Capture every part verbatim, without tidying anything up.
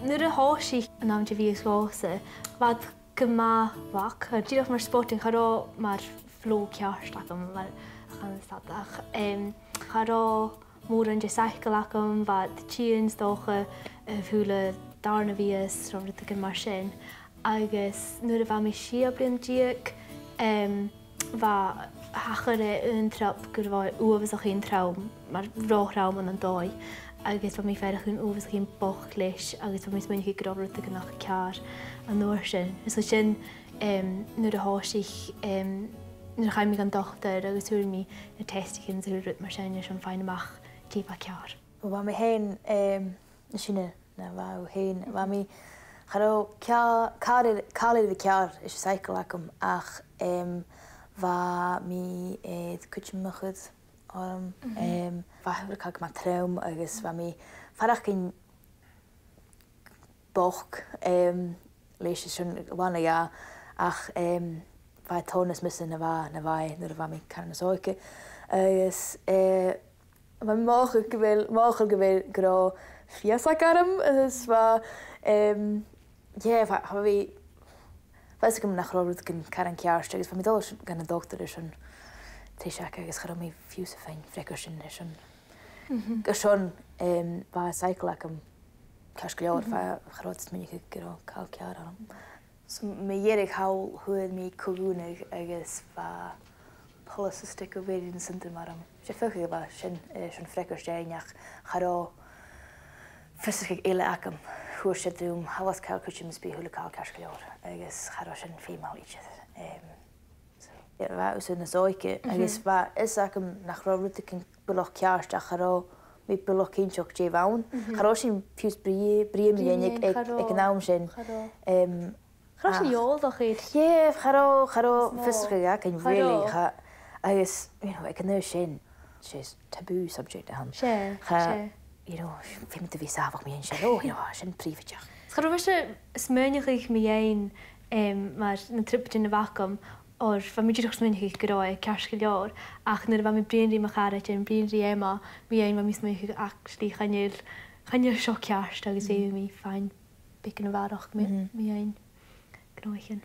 Nuair a thòisich an t-àm de bhiast dhòmhsa, bha iad gu math lag. Dìreach mar spotting, cha robh mar flow ceart agam, mar a chanas iad, ach, em, cha robh mòran de shaidhceal agam, bha iad a' tighinn 's dòcha a h-uile dàrna mìos, no rudeigin mar sin. Agus nuair a bha mi sia bliadhna deug, em, bha, thachair e aon trup gun robh e uabhasach trom, mar ro throm ann an dòigh, agus bha mi a' faireachdainn uabhasach bochd leis, agus bha mi a' smaoineachadh gun robh rudeigin nach ceàrr an uair sin. Is leis sin, em, nuair a thòisich, em, nuair a chaidh mi dhan dotair agus fhuair mi na testaichean 's a h-uile rud mar sin, leis an faighinn a-mach dè bha ceàrr. Bha mi fhèin, em, na sin na bha thu fhèin. Bha mi, cha robh ceà-, càil air, càil air a bhith ceàrr leis an t-saidhceal agam, ach, em, bha mi, eh, air cuideam a chur orm, em, bha e uabhasach math trom agus bha mi a' faireachdainn bochd, em, leis an sin bhon a' gheamhradh, ach, em, bha e tòrr nas miosa na bha, na bha e nuair a bha mi caran nas òige. Agus, eh, bha mi a' mothachadh gu bheil, mothachadh gu bheil, gu robh fios agam, agus bha, em, yeah, bha, bha mi, bha fhios agam nach robh rudeigin caran ceart, agus bha mi a' dol dhan an dotair airson treis aca, agus cha robh mi fiù 's a' faighinn freagairtean airson. Airson, em, bha an t-saidhceal agam ceart gu leòr, bha, cha robh iad a' smaoineachadh gu robh càil ceàrr orm. So, mu dheireadh thall, fhuair mi co-dhùnadh agus bha polycystic ovarian syndrome orm. 'S e fios agad bha sin, eh, sin freagairt fhèin, ach cha robh fiosrachadh eile agam. Thuirt iad rium, thalla 's caill cuideam is bidh a h-uile càil ceart gu leòr, agus cha robh sin feumail idir. Em, so, yeah, bha thusa nas òige, agus bha fhios agam nach robh rudeigin buileach ceart, ach cha robh mi buileach cinnteach dè bh' ann. Cha robh sinn fiù 's brèagha, brèagha mu dheidhinn aig, aig, aig an àm sin. Cha robh. Em, Cha robh sinn eòlach air. Yeah, cha robh, cha robh fiosrachadh againn, really, cha, agus, you know, aig an aois sin, 's e taboo subject a th' ann. 'S e, cha, 's e. You know, feumaidh tu bhith sàmhach mu dheidhinn sin, oh, you know, sin prìobhaideach. Cha robh mise a' smaoineachadh mu dheidhinn, em, mar na trioblaid a bh' agam, oir bha mi dìreach a' smaoineachadh gu robh e ceart gu leòr, ach nuair a bha mi a' bruidhinn ri mo charaidean, a' bruidhinn ri Emma, mu dheidhinn, bha mi a' smaoineachadh, actually, chan eil, chan eil seo ceart, agus feumaidh mi faighinn beagan a bharrachd mu, mu dheidhinn. Gnothaich sin.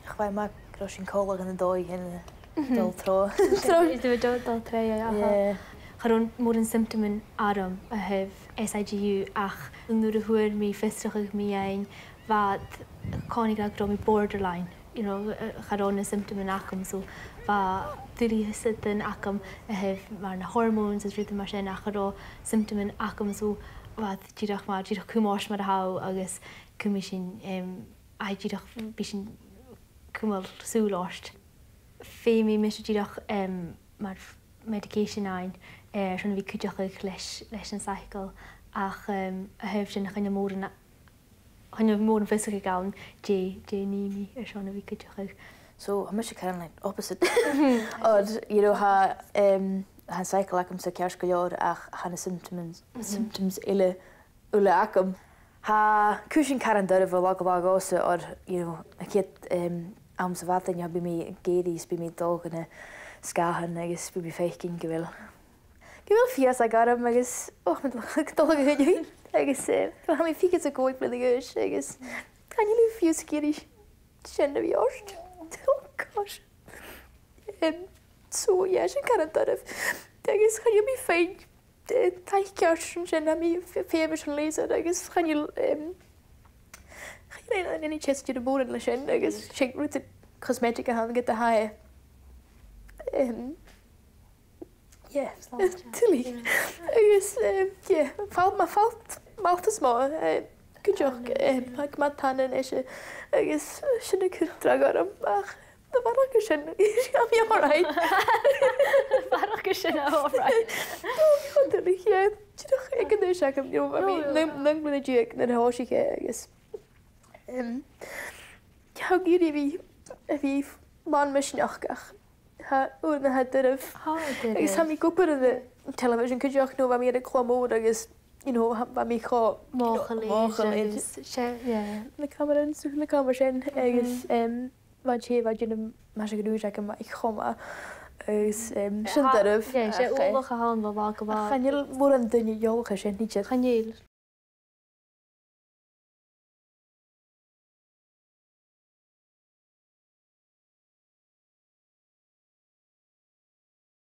Ach bha e math gun robh sinn còmhla ann an dòigh, eh, a' dol tro. Tro. Is dòcha a' dol, dol troimhe, aha. Yeah. Cha robh mòran symptoman orm a thaobh S I G U, ach nuair a fhuair mi fiosrachadh mu dheidhinn, bha iad a' còmhnaidh ag ràdh gu robh mi borderline, you know, eh, cha robh na symptoman agam, so bha duilgheadasan agam a thaobh mar na hormones is rudan mar sin, ach cha robh symptoman agam, so bha iad dìreach mar, dìreach cumail ort mar a tha thu agus cumaidh sinn, em, aidh, dìreach, bidh sinn a' cumail sùil ort. Feumaidh mise dìreach, em, mar medication fhaighinn, eh, airson a bhith a' cuideachadh leis, leis an t-saidhceal, ach, em, a thaobh sin, chan eil mòran, chan eil mòran fiosrachaidh ann dè, dè nì mi airson a bhith a' cuideachadh. So, tha mise kind of like opposite. Oir, you know, tha, em, tha an t-saidhceal agamsa ceart gu leòr, ach tha na symptoms, symptoms eile uile agam. Tha cùisean caran doirbh a' lag, a' lag òs, oir, you know, a' chiad, em, àm sa mhadainn, bidh mi ag èirigh is bidh mi a' dol gu na sgàthan agus bidh mi a' faicinn gu bheil, gu bheil fiasadh orm agus, oh, mi a' dol, dol a dh'fhuireach. Agus, eh, tha mi fichead 's a còig bliadhna a dh'aois agus chan eil fios gu bheil sin a' bhith ort. Oh, gosh. Em, so, yeah, sin caran doirbh. Agus chan eil mi a' faighinn eh, taic ceart an sin, tha mi f-, feumail airson laser agus chan eil, em, chan eil an N H S a' dèanamh mòran leis sin, agus 's e rud cosmetic a th' ann, ged a tha e, em, yeah, tuilleadh. Agus, em, yeah, fal-, ma falt, maltas mòr, eh, cuideachd, eh, ag mad tana a-nis, eh, agus, eh, sin a' cur dragh orm, ach a bharrachd air sin, tha mi all right. A bharrachd air sin, tha mi all right. No, tha mi cho duilich, yeah. Dìreach aig an aois agam, you know, bha mi naoi, naoi bliadhna deug nuair a thòisich e, agus, em, tha e ag iarraidh a bhith, a bhith làn-mhisneachd, ach tha, ò, na tha e doirbh. Tha e doirbh. Agus tha mi ag obair air an television cuideachd, no bha mi air a' chladh mòr agus, you know, tha, bha mi cho, you know, mothachail air, mothachail air agus, 's e, yeah, na cameras, na cameras sin, agus, em, bha e, bha e a' dèanamh maise gnùis agam a-mhàin cho math. Agus, em, sin doirbh. Yeah, 's e uallach a th' ann, bha, bha, bha. Chan eil mòran daoine eòlach air sin, nì sin. Chan eil.